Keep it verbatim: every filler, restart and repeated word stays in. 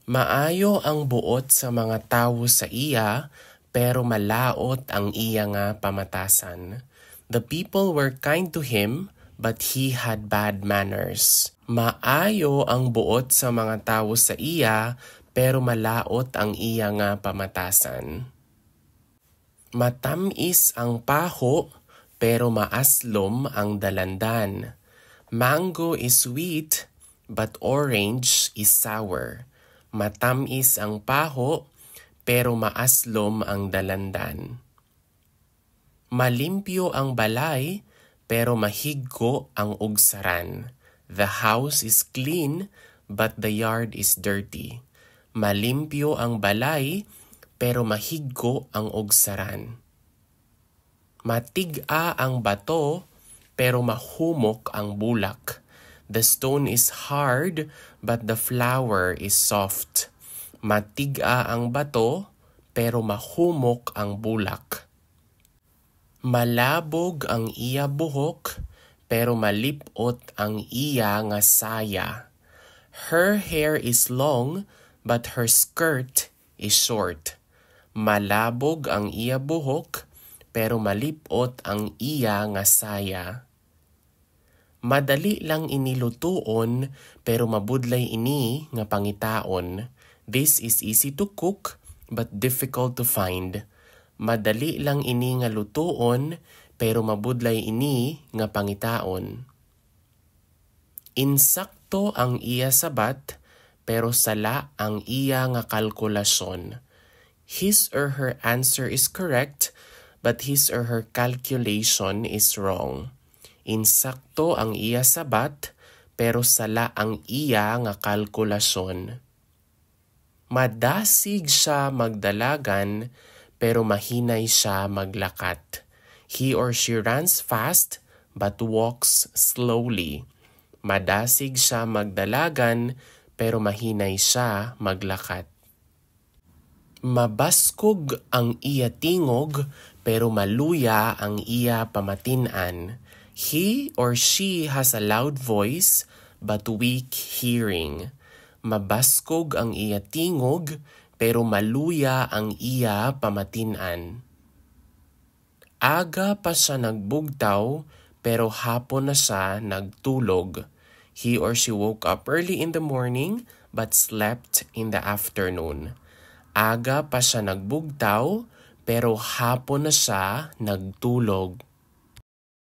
Maayo ang buot sa mga tawo sa iya, pero malaut ang iya nga pamatasan. The people were kind to him, but he had bad manners. Maayo ang buot sa mga tawo sa iya, pero malaut ang iya nga pamatasan. Matam-is ang paho, pero maaslom ang dalandan. Mango is sweet, but orange is sour. Matam-is ang paho, pero maaslom ang dalandan. Malimpyo ang balay, pero mahigko ang ugsaran. The house is clean, but the yard is dirty. Malimpyo ang balay, pero mahigko ang ugsaran. Matig-a ang bato, pero mahumok ang bulak. The stone is hard, but the flower is soft. Matig-a ang bato, pero mahumok ang bulak. Malabog ang iya buhok, pero malip-ot ang iya nga saya. Her hair is long, but her skirt is short. Malabog ang iya buhok, pero malip-ot ang iya nga saya. Madali lang ini lutuon, pero mabudlay ini nga pangitaon. This is easy to cook, but difficult to find. Madali lang ini nga lutuon, pero mabudlay ini nga pangitaon. Insakto ang iya sabat, pero sala ang iya nga kalkulasyon. His or her answer is correct, but his or her calculation is wrong. Insakto ang iya sabat, pero sala ang iya nga kalkulasyon. Madasig siya magdalagan, pero mahinay siya maglakat. He or she runs fast, but walks slowly. Madasig siya magdalagan, pero mahinay siya maglakat. Mabaskog ang iya tingog, pero maluya ang iya pamatin-an. He or she has a loud voice, but weak hearing. Mabaskog ang iya tingog, pero maluya ang iya pamatin-an. Aga pa siya nagbugtaw, pero hapon na siya nagtulog. He or she woke up early in the morning, but slept in the afternoon. Aga pa siya nagbugtaw, pero hapon na siya nagtulog.